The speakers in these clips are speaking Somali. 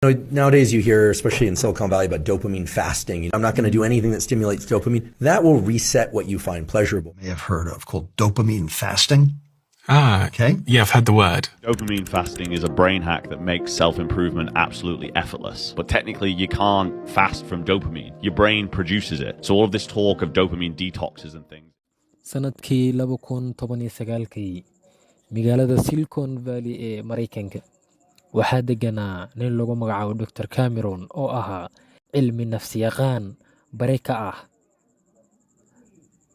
Nowadays you hear, especially in Silicon Valley, about dopamine fasting. I'm not going to do anything that stimulates dopamine. That will reset what you find pleasurable. May have heard of called dopamine fasting. Ah, Okay. Yeah, I've heard the word. Dopamine fasting is a brain hack that makes self-improvement absolutely effortless. But technically, you can't fast from dopamine. Your brain produces it. So all of this talk of dopamine detoxes and things. Sannadkii 2019-kii, magaalada Silicon Valley ee Mareykanka waxaa deganaa nin lagu magacaabo Dr. Cameron oo ahaa cilmi nafsiyaqaan bare ka ah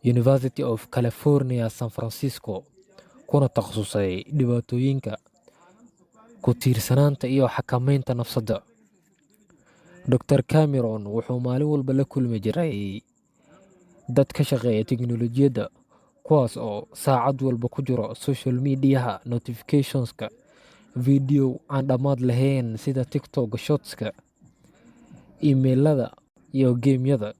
University of California, San Francisco, kuna takhasusay dhibaatooyinka ku tiirsanaanta iyo xakameynta nafsadda. Dr. Cameron wuxuu maalin walba la kulmi jiray dad ka shaqeeya tiknoolajiyadda, kuwaas oo saacad walba ku jiro social media-ha, notifications-ka, video aan dhammaad lahayn sida TikTok Shorts-ka, email-ada iyo game-yada.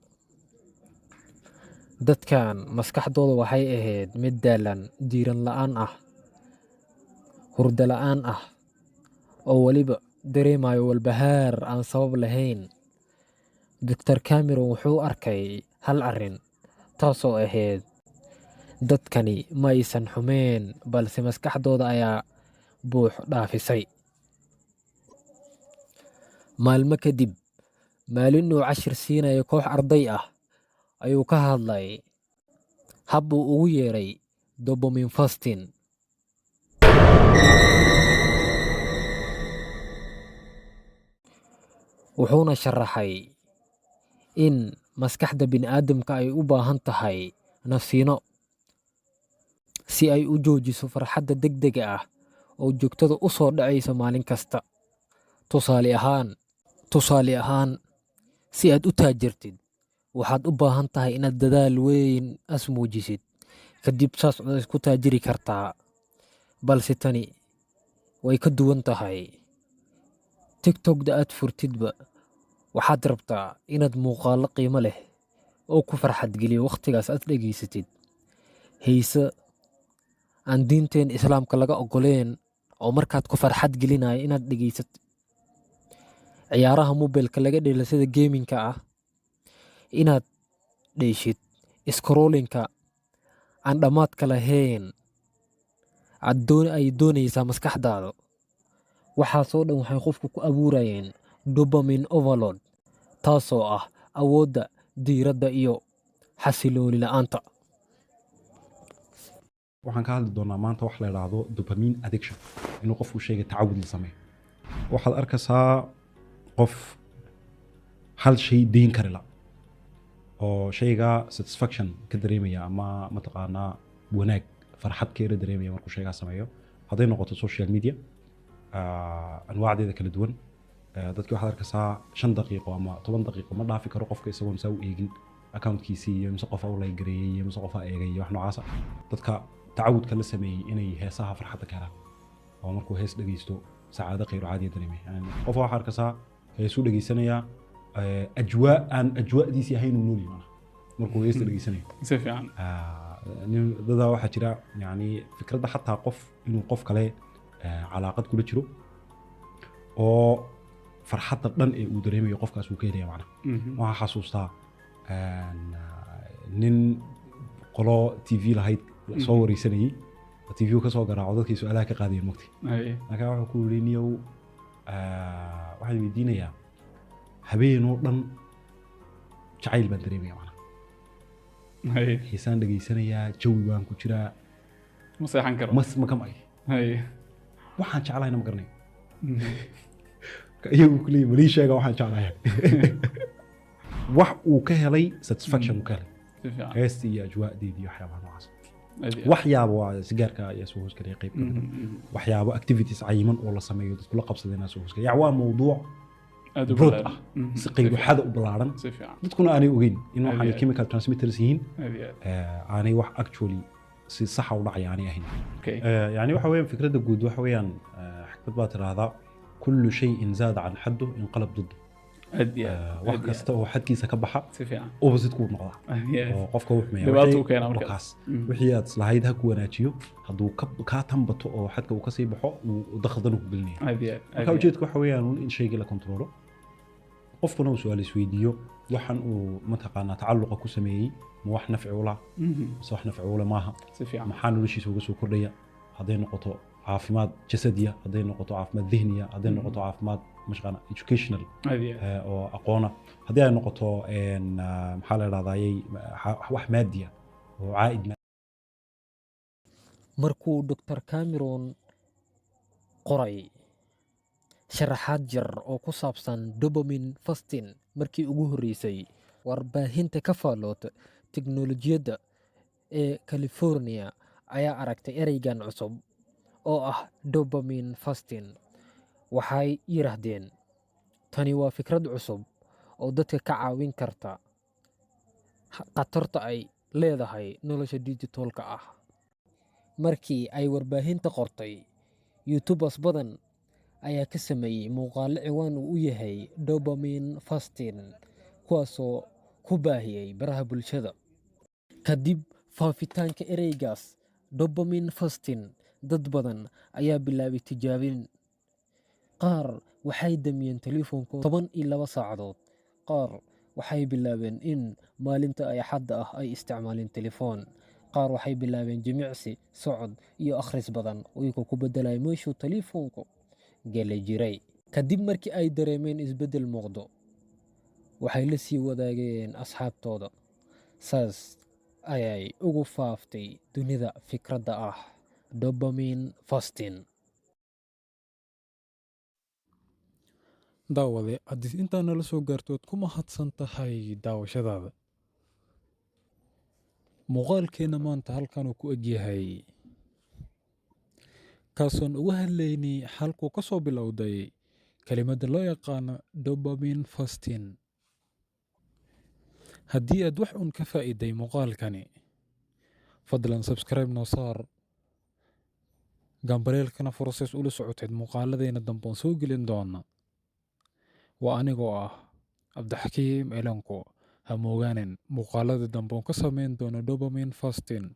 Dadkan maskaxdooda waxay ahayd mid daalan, diiran la'aan ah, hurdo la'aan ah, oo weliba dareemayo walbahaar aan sabab lahayn. Dr. Cameron wuxuu arkay hal arrin, taasoo ahayd dadkani ma aysan xumeen, balse maskaxdooda ayaa buux dhaafisay. Maalmo kadib, maalin uu cashir siinayo koox arday ah ayuu ka hadlay hab uu ugu yeeray dopamine fasting. Wuxuuna sharaxay in maskaxda bini'aadamka ay u baahan tahay nasiino si ay u joojiso farxadda degdega ah oo joogtada u soo dhacaysa maalin kasta. Tusaale ahaan, si aad u taajirtid, waxaad u baahan tahay inaad dadaal weyn as muujisid. Kadib saas waad ku taajiri kartaa. Balse tani way ka duwan tahay. TikTok-da aad furtidba waxaad rabtaa inaad muuqaallo qiimo leh oo ku farxad geliyo waqtigaas aad dhegaysatid. Heese aan diinteen Islaamka laga ogoleen oo markaad ku farxad gelinayo inaad dhegaysatid. Ciyaaraha mobilka laga dheelo sida gaming-ka ah inaad dheeshid. Scrolling-ka aan dhammaadka lahayn aad doon ay doonaysaa maskaxdaada. Waxaasoo dhan waxay qofku ku abuurayeen dopamine overload, taasoo ah awoodda diiradda iyo xasilooni la'aanta. Waxaan ka hadli doonaa maanta wax la idhaahdo dopamine addiction, inuu qofku shayga tacawud la sameeyo. Waxaad arkaysaa qof hal shay deyn kari la oo shayga satisfaction ka dareemaya ama mataqaanaa wanaag, farxad ka yara dareemaya markuu shaygaa sameeyo. Hadday noqoto social media anwaacdeeda kala duwan, dadki waxaad arkaysaa 5 daqiiqo ama 10 daqiiqo ma dhaafi karo qofka isagoon saa u eegin accountkiisii iyo mise qofa u like gareeyey iyo mise qofa eegay iyo wax noocaasa. Dadka tacawudka la sameeyey inay heesaha farxadda ka helaan oo markuu hees dhegeysto sacaado khayru caadiya dareemaya. Yani qofa waxaa arkaysaa heesuu dhegeysanayaa, ajwaa aan ajwaadiisii ahayn uu nool yahay macnaha markuu heesta dhegeysanayo. Si fiican. Dadaa waxaa jira yani fikradda xataa qof inuu qof kale calaaqad kula jiro oo farxadda dhan ee uu dareemayo qofkaas uu ka helaya macnaha. Waxaan xasuustaa nin qolo TV lahayd soo wareysanayey, TV ka soo garaaco, dadkii su-aalaha ka qaadayeen mugti. Markaa wuxuu ku yidhi, "Niyow, waxaan weydiinayaa, habeenoo dhan jacayl baan dareemaya macnaha, xiisaan dhegeysanayaa, jawi baan ku jiraa." Ma seexan karo. Mas ma kamay. Waxaan jeclahayna ma garanayo. Marka iyagu ku leeyahy, malii sheega waxaan jeclahay. Wax uu ka helay satisfaction uu ka helay Si fiican. heestii iyo ajwaa'deedii iyo waxyaabaha noocaas. Aad iyo aad. Waxyaabo waa sigaarka ayaa soo hoosgelaya qayb ka mid ah. Waxyaabo activities cayiman oo la sameeyo dadku la qabsadeen soo hoosgelaya. Yani waa mawduuc Aad u broad ballaaran. ah, si qaybuxada u ballaaran, Si fiican. dadkuna aanay ogeyn in Aad waxaanay iyo aad. chemical transmitters yihiin, Aad iyo aad. Aanay wax actually si saxa u dhacaya aanay ahayn. Yani waxa weeyaan fikradda guud waxa weeyaan, xikmad baa tiraahdaa: كل شيء زاد عن حده انقلب ضده. Aad iyo aad. Wax Aad iyo kasta oo xadkiisa ka baxa aad. Si fiican. Opposite kuu noqdaa Aad iyo aad. oo qofka wuxuu xumeeyaa. Dhibaato u keenaa markaas. Wakaas. Wixii aad islahayd ha ku wanaajiyo, hadduu kaa tambato oo xadka uu kasii baxo, uu dakhaldan ku gelinaya. Aad iyo aad. Marka Aad iyo aad. ujeedka waxa weeyaan un in shaygii la kontrolo, qofkuna uu su-aal isweydiiyo waxan uu mataqaanaa tacalluqa ku sameeyey ma wax nafci ula mise wax nafci ule maaha. Si fiican. Maxaa noloshiisa uga soo kordhaya, hadday noqoto caafimaad jasadiya, hadday noqoto caafimaad dihniya, hadday noqoto caafimaad mashaqaana educational Aad iyo aad. oo aqoona, haddii ay noqoto maxaa la idhahdayey, wax maadiya oo caa'id. Markuu Dr Cameron qoray sharaxaad yar oo ku saabsan dopamine fasting markii ugu horreysay, warbaahinta ka faalloota teknolojiyadda ee California ayaa aragtay ereygan cusub oo ah dopamine fasting. Waxay yidhaahdeen tani waa fikrad cusub oo dadka ka caawin karta khatarta ay leedahay nolosha dijitaalka ah. Markii ay warbaahinta qortay, YouTubers badan ayaa ka sameeyey muuqaallo ciwaan uu u yahay dopamine fasting, kuwaasoo ku baahiyey baraha bulshada. Kadib faafitaanka ereygaas dopamine fasting, dad badan ayaa bilaabay tijaabin. Qaar waxay damiyeen teleefoonkooda 12 saacadood. Qaar waxay bilaabeen in maalinta ay Axadda ah ay isticmaaleen telefoon. Qaar waxay bilaabeen jimicsi, socod iyo akhris badan, iyagoo ku beddelaya meeshuu telefoonku geli jiray. Kadib markii ay dareemeen isbeddel muuqdo, waxay la sii wadaageen asxaabtooda. Saas ayay ugu faaftay dunida fikradda ah dopamine fasting. Daawade, haddii intaa nala soo gaarto, waad ku mahadsan tahay daawashadaada. Muuqaalkeenna maanta halkan uu ku egyahay, kaasoon uga hadlaynay halkuu ka soo bilowday kelimadda loo yaqaano dopamine fasting. Haddii aad wax un ka faa'iiday muuqaalkani, fadlan subscribe noo saar, gambaleelkana fursays ula socoteed muuqaaladeena dambe oon soo gelin doona. Waa anigoo ah Cabdixakiim Elanko. Ha moogaanin muuqaalada dambe oon ka samayn doono dopamine fasting.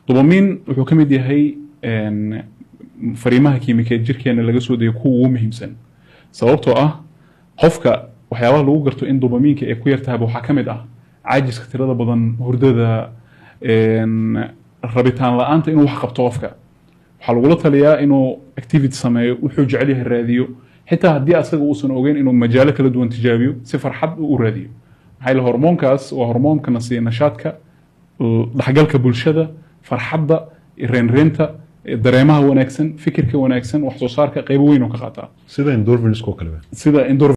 Dopamine wuxuu ka mid yahay fariimaha kiimikeed jirkeena laga soo deeyo kuwa ugu muhiimsan, sababtoo ah qofka waxyaabaha lagu garto in dopamiinka ay ku yartahayba waxaa ka mid ah caajiska tirada badan, hurdada, rabitaan la-aanta inuu wax qabto. Qofka waxaa lagula taliyaa inuu activity sameeyo, wuxuu jecel yahay raadiyo, xitaa haddii asaga uusan ogeyn inuu majaalo kala duwan tijaabiyo si farxad uu u raadiyo. Maxaa yeele hormoonkaas waa hormoonka nasiya nashaadka, dhexgalka bulshada, farxadda, reenreenta, dareemaha wanaagsan, fikirka wanaagsan, wax soo saarka qaybo weyn oo ka qaataa. Sida endorphins oo kale. Sida endorphins.